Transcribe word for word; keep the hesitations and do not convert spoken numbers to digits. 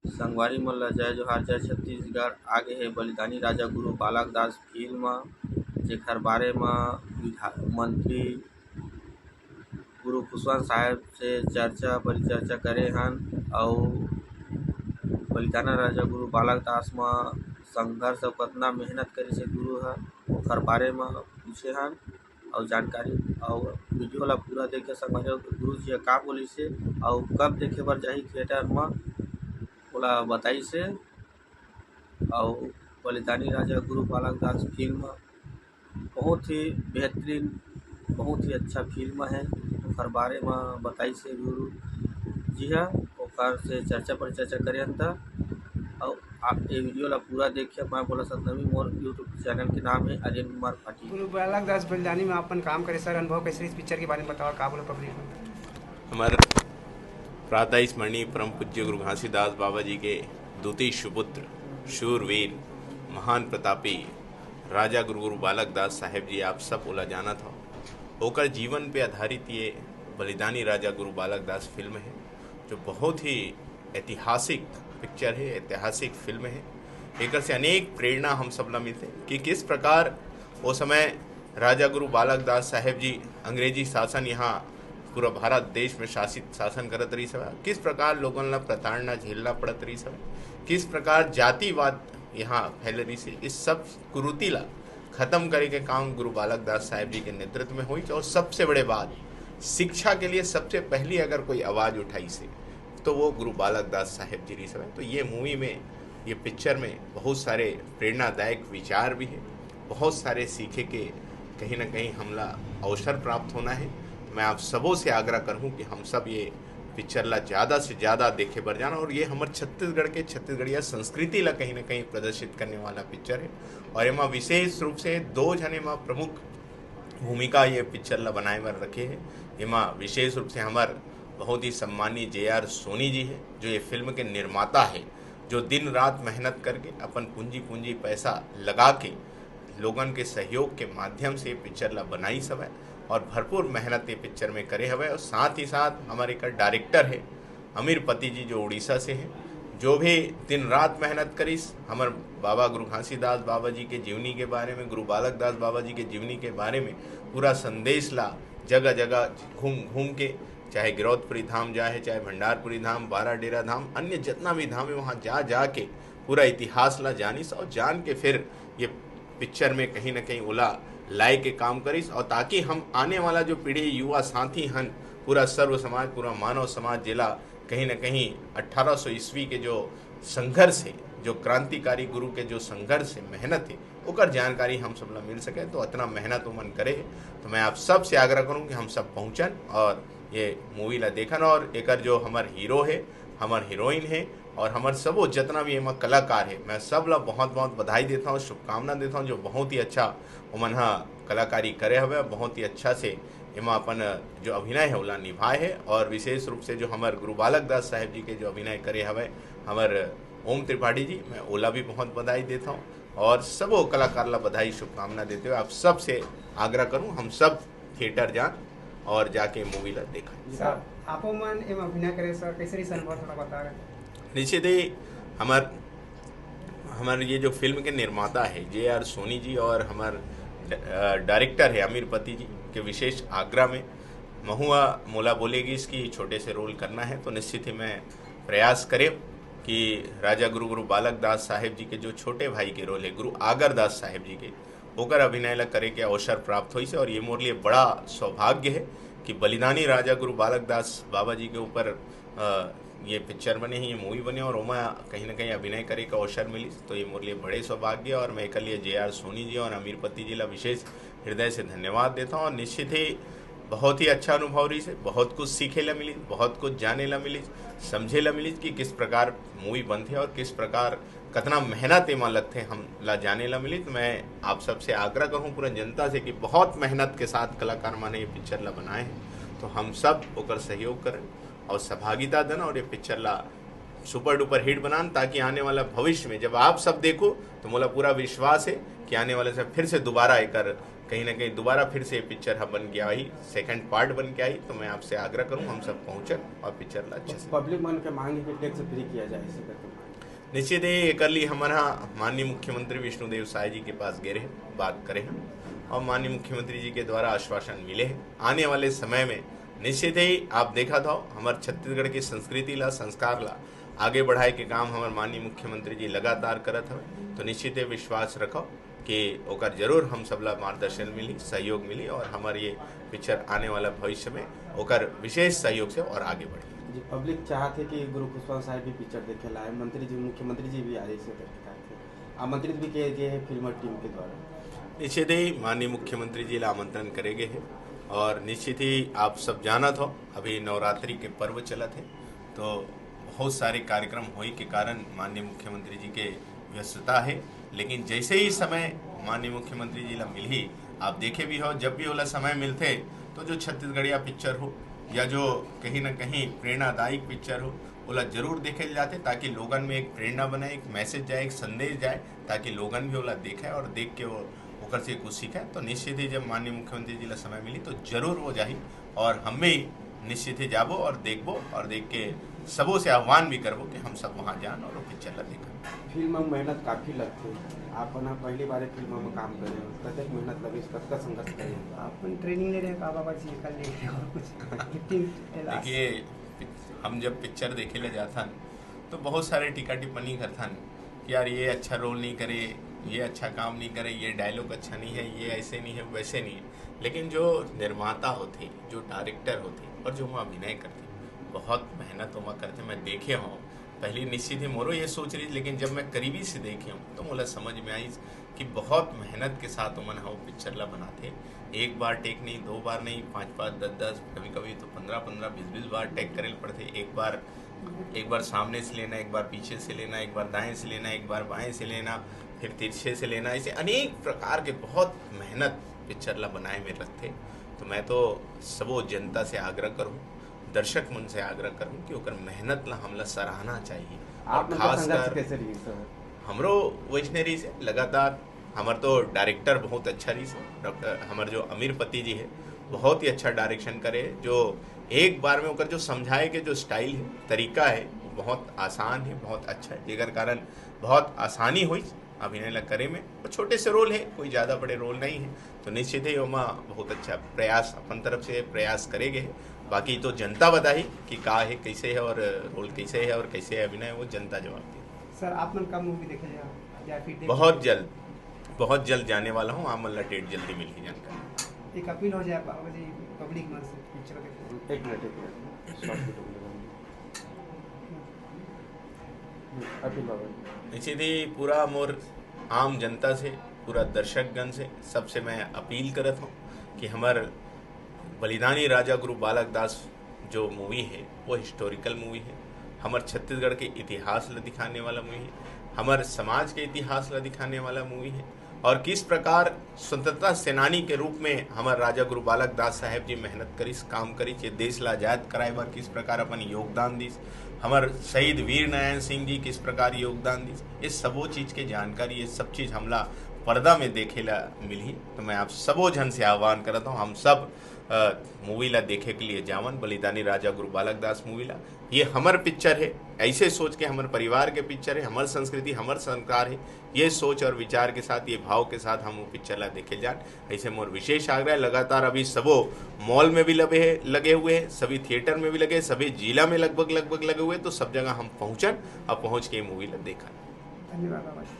संगवारी मन ल जय जोहार, जय छत्तीसगढ़। आगे हे बलिदानी राजा गुरु बालक दास फिल्म, जेकर बारे म विधा-, मंत्री गुरु खुशवंत साहेब से चर्चा परिचर्चा करे हन, अउ बलिदाना राजा गुरु बालक दास म संघर्ष अउ कतना मेहनत करिस हे गुरु ह, ओकर बारे म पूछे हन। अउ जानकारी अउ वीडियो ला पूरा देखे संगवारी हो, गुरु जी ह का बोलिस हे अउ कब देखे बर जाही थिएटर म, ओला बताइस हे। अउ बलिदानी राजा गुरु बालक दास फिल्म बहुत ही बेहतरीन, बहुत ही अच्छा फिल्म है। ओकर बारे म बताइस हे गुरु जी ह, ओकर से चर्चा परिचर्चा करे हन त। अउ आप ये वीडियो ला पूरा देखिए। मैं भोला सतनवी, मोर YouTube चैनल के नाम है आर्यन कुमार पाटिल। गुरु बालक दास बलिदानी में अपन काम करे सर, अनुभव कैसे इस पिक्चर के बारे में बताओ, का बोलो पब्लिक में? हमर प्रातः स्मरणीय परम पूज्य गुरु घासीदास बाबा जी के द्वितीय सुपुत्र, शूरवीर, महान प्रतापी राजा गुरु गुरु बालक दास साहेब जी, आप सब ओला जानत हो। ओकर जीवन पे आधारित ये बलिदानी राजा गुरु बालक दास फिल्म है, जो बहुत ही ऐतिहासिक पिक्चर है, ऐतिहासिक फिल्म है। एकर से अनेक प्रेरणा हम सब ला मिलते कि किस प्रकार वो समय राजा गुरु बालक दास साहेब जी अंग्रेजी शासन यहाँ पूरा भारत देश में शासित शासन करत रहिस हवय, किस प्रकार लोगन ला प्रताड़ना झेलना पड़त रहिस हवय, किस प्रकार जातिवाद यहाँ फैले रहिस हे, इस सब कुरीति ला खत्म करे के काम गुरु बालक दास साहेब जी के नेतृत्व में होइस। और सबसे बड़े बात, शिक्षा के लिए सबसे पहली अगर कोई आवाज उठाइस हे तो वो गुरु बालक दास साहेब जी रहिस हवय। तो ये मूवी में, ये पिक्चर में बहुत सारे प्रेरणादायक विचार भी है, बहुत सारे सीखे के कहीं ना कहीं हमला अवसर प्राप्त होना है। तो मैं आप सबों से आग्रह करूँ कि हम सब ये पिक्चर ला ज़्यादा से ज़्यादा देखे बर जाना। और ये हमर छत्तीसगढ़ के छत्तीसगढ़िया संस्कृति ला कहीं ना कहीं प्रदर्शित करने वाला पिक्चर है। और एमा विशेष रूप से दो झन एमा प्रमुख भूमिका ये पिक्चर ला बनाए बर रखे है। एमा विशेष रूप से हमर बहुत ही सम्मानित जे आर सोनी जी है, जो ये फिल्म के निर्माता है, जो दिन रात मेहनत करके अपन पूंजी पूंजी पैसा लगा के लोगन के सहयोग के माध्यम से ये पिक्चर ला बनाइस हवय और भरपूर मेहनत ये पिक्चर में करे हवय। और साथ ही साथ हमर एकर डायरेक्टर है अमीर पति जी, जो उड़ीसा से हैं, जो भी दिन रात मेहनत करिस, हमर बाबा गुरु घासीदास बाबा जी के जीवनी के बारे में, गुरु बालक दास बाबा जी के जीवनी के बारे में पूरा संदेश ला जगह जगह घूम घूम के, चाहे गिरौदपुरी धाम जाए है, चाहे भंडारपुरी धाम, बाराडेरा धाम, अन्य जितना भी धाम है, वहाँ जा जा के पूरा इतिहास ला जानिस और जान के फिर ये पिक्चर में कहीं ना कहीं ओला लाए के काम करिस। और ताकि हम आने वाला जो पीढ़ी, युवा साथी हन, पूरा सर्व समाज, पूरा मानव समाज, जेला कहीं ना कहीं अठारह सौ ईस्वी के जो संघर्ष है, जो क्रांतिकारी गुरु के जो संघर्ष है, मेहनत है, ओकर जानकारी हम सब ला मिल सके। तो इतना मेहनत ओमन करे है, तो मैं आप सब से आग्रह करूँ कि हम सब पहुँचन और ये मूवी ला देखन। और एकर जो हमर हीरो है, हमर हीरोइन है और हमर सबो जितना भी एमा कलाकार है, मैं सब ला बहुत बहुत बधाई देता हूँ, शुभकामना देता हूँ, जो बहुत ही अच्छा ओमन ह कलाकारी करे हवे, बहुत ही अच्छा से एमा अपन जो अभिनय है ओला निभाए है। और विशेष रूप से जो हमर गुरु बालक दास साहेब जी के जो अभिनय करे हवे हमर ओम त्रिपाठी जी, मैं ओला भी बहुत बधाई देता हूँ और सबो कलाकार ला बधाई शुभकामना देते हुए आप सब से आग्रह करूँ, हम सब थिएटर जान और जाके मूवी ला देखा। सर, आपो मन एम अभिनय करे सर, कैसे रही अनुभव थोड़ा बता रहे? निश्चित ही हमर हमर ये जो फिल्म के निर्माता है जे आर सोनी जी और हमर डायरेक्टर है अमीर पति जी के विशेष आग्रह में महुआ मोला बोले गिस कि छोटे से रोल करना है, तो निश्चित ही मैं प्रयास करे कि राजा गुरु गुरु बालक दास साहेब जी के जो छोटे भाई के रोल है गुरु आगर दास साहेब जी के, ओकर अभिनय ला करे के अवसर प्राप्त होइस है। और ये मोर लिए बड़ा सौभाग्य है कि बलिदानी राजा गुरु बालक दास बाबा जी के ऊपर अ, ये पिक्चर बने है, ये मूवी बने और ओमा कहीं ना कहीं अभिनय करे का अवसर मिलिस, तो ये मोर लिए बड़े सौभाग्य। और मैं एकर लिए जे आर सोनी जी और अमीर पति जी ला विशेष हृदय से धन्यवाद देता हूँ। और निश्चित ही बहुत ही अच्छा अनुभव रहिस है, बहुत कुछ सीखे ला मिलिस, बहुत कुछ जाने ला मिलिस, समझे ला मिलिस कि किस प्रकार मूवी बनथे और किस प्रकार कतना मेहनत एमा लगथे, हम ला जाने ला मिलिस। तो मैं आप सबसे आग्रह करूँ पूरा जनता से कि बहुत मेहनत के साथ कलाकार मन ये पिक्चर ला बनाए हैं, तो हम सब ओकर सहयोग करें और सहभागिता देना और ये पिक्चर ला सुपर डुपर हिट बनान, ताकि आने वाला भविष्य में जब आप सब देखो तो मोला पूरा विश्वास है कि आने वाले से फिर से दोबारा एकर कहीं ना कहीं दोबारा फिर से पिक्चर ह बन के आई, सेकंड पार्ट बन के आई, तो मैं आपसे आग्रह करूँ हम सब पहुँचन और पिक्चर ला अच्छे से। पब्लिक मन के मांग है कि टैक्स फ्री किया जाए, इसे करके मांग। निश्चित ही एकर लिए हमर हा माननीय मुख्यमंत्री विष्णुदेव साय जी के पास गए रहे, बात करे हैं और माननीय मुख्यमंत्री जी के द्वारा आश्वासन मिले हैं। आने वाले समय में निश्चित ही आप देखा था हमारे छत्तीसगढ़ की संस्कृति ला, संस्कार ला आगे बढ़ाए के काम हमारे माननीय मुख्यमंत्री जी लगातार करत हवे, तो निश्चित ही विश्वास रखो कि ओकर जरूर हम सब ला मार्गदर्शन मिली, सहयोग मिली और हमारे ये पिक्चर आने वाला भविष्य में ओकर विशेष सहयोग से और आगे बढ़ी। जी, पब्लिक चाहत है कि गुरु खुशवंत साहब भी पिक्चर देखे ला आए, मंत्री जी, मुख्यमंत्री जी भी आदेश करके चाहत है, आमंत्रित भी किए गए हैं फिल्म टीम के द्वारा। निश्चित ही माननीय मुख्यमंत्री जी ला आमंत्रण करे गए हैं और निश्चित ही आप सब जानत हो, अभी नवरात्रि के पर्व चलत है, तो बहुत सारे कार्यक्रम होई के कारण माननीय मुख्यमंत्री जी के व्यस्तता है, लेकिन जैसे ही समय माननीय मुख्यमंत्री जी ला मिलही, आप देखे भी हो, जब भी ओला समय मिलथे तो जो छत्तीसगढ़िया पिक्चर हो या जो कहीं ना कहीं प्रेरणादायक पिक्चर हो, ओला जरूर देखे जाथे, ताकि लोगन में एक प्रेरणा बने, एक मैसेज जाए, एक संदेश जाए, ताकि लोगन भी ओला देखे और देख के वो ओकर से कुछ सीखे। तो निश्चित ही जब माननीय मुख्यमंत्री जी ला समय मिली तो जरूर वो जाही और हम भी निश्चित ही जाबो और देखबो और देख के सबो से आह्वान भी करबो कि हम सब वहाँ जान और वो पिक्चर ला देखन। फिल्म में मेहनत काफी लगती है, आप ना पहली बार एक फिल्म में काम कर रहे हो, कतक मेहनत लगे, कतका संघर्ष करे? अपन ट्रेनिंग ले रहे हैं, बाबा जी कर ले रहे हैं और कुछ कितनी class? देखिए, हम जब पिक्चर देखे ले जाथन तो बहुत सारे टीका टिप्पणी करथन कि यार ये अच्छा रोल नहीं करे, ये अच्छा काम नहीं करे, ये डायलॉग अच्छा नहीं है, ये ऐसे नहीं है, वैसे नहीं है। लेकिन जो निर्माता होते, जो डायरेक्टर होते और जो वहाँ अभिनय करते, बहुत मेहनत वहाँ करते। मैं देखे हूँ, पहले निश्चित ही मोरो ये सोच रही, लेकिन जब मैं करीबी से देखे हूँ तो मोला समझ में आई कि बहुत मेहनत के साथ उमन ह वो पिक्चर ला बनाथे। एक बार टेक नहीं, दो बार नहीं, पाँच पाँच, दस दस, कभी कभी तो पंद्रह पंद्रह, बीस बीस बार टेक करे ल पड़थे। एक बार, एक बार सामने से लेना, एक बार पीछे से लेना, एक बार दाएं से लेना, एक बार बाएं से लेना, फिर तिरछे से लेना, ऐसे अनेक प्रकार के बहुत मेहनत पिक्चर ला बनाए में लगथे। तो मैं तो सबो जनता से आग्रह करूँ, दर्शक मन से आग्रह करूँ कि ओकर मेहनत ला हमला सराहना चाहिए। और आप लोग का संघर्ष खासकर कैसे रही सर? हमरो वैसने रहिस हे लगातार। हमर तो डायरेक्टर बहुत अच्छा रहिस हे, डॉक्टर हमर जो अमीर पति जी है, बहुत ही अच्छा डायरेक्शन करे, जो एक बार में ओकर जो समझाए के जो स्टाइल है, तरीका है, वो बहुत आसान है, बहुत अच्छा है, जेकर कारण बहुत आसानी होइस अभिनय ला करे में। वो छोटे से रोल है, कोई ज़्यादा बड़े रोल नहीं है, तो निश्चित ही ओमा बहुत अच्छा प्रयास अपन तरफ से प्रयास करे गए है। बाकी तो जनता बताही कि का है, कैसे है और रोल कैसे है और कैसे है अभिनय, वो जनता जवाब दी। सर, आप मन का मूवी देखे जा या फिर देख- बहुत जल्द, बहुत जल्द जाने वाला हूँ। आप मन ला डेट जल्दी मिलही जानकारी। एक अपील हो जाए बाबा जी, पब्लिक मन से पिक्चर देखे। एक मिनट, एक मिनट, शॉर्ट वीडियो बनाएंगे। अभी बाबा जी। निश्चित ही पूरा मोर आम जनता से, पूरा दर्शकगण से, सबसे मैं अपील करत हूँ कि हमर बलिदानी राजा गुरु बालक दास जो मूवी है, वो हिस्टोरिकल मूवी है, हमर छत्तीसगढ़ के इतिहास ला दिखाने वाला मूवी है, हमर समाज के इतिहास ला दिखाने वाला मूवी है, और किस प्रकार स्वतंत्रता सेनानी के रूप में हमर राजा गुरु बालक दास साहेब जी मेहनत करिस, काम करिस, ये देश ला आजाद कराए बर किस प्रकार अपन योगदान दिस, हमर शहीद वीर नारायण सिंह जी किस प्रकार योगदान दिस, ये सबो चीज के जानकारी, ये सब चीज हमला पर्दा में देखे ला मिलही। तो मैं आप सबो झन से आह्वान करत हूँ, हम सब मूवी ला देखे के लिए जावन, बलिदानी राजा गुरु बालक दास मूवी ला। ये हमर पिक्चर है, ऐसे सोच के हमर परिवार के पिक्चर है, हमर संस्कृति, हमर संस्कार है, ये सोच और विचार के साथ, ये भाव के साथ हम वो पिक्चर ला देखे जान। ऐसे मोर विशेष आग्रह है, लगातार अभी सबो मॉल में भी लगे है, लगे हुए हैं, सभी थिएटर में भी लगे, सभी जिला में लगभग लगभग लगे हुए हैं, तो सब जगह हम पहुँचन और पहुँच के ये मूवी ला देखन। धन्यवाद बाबा जी।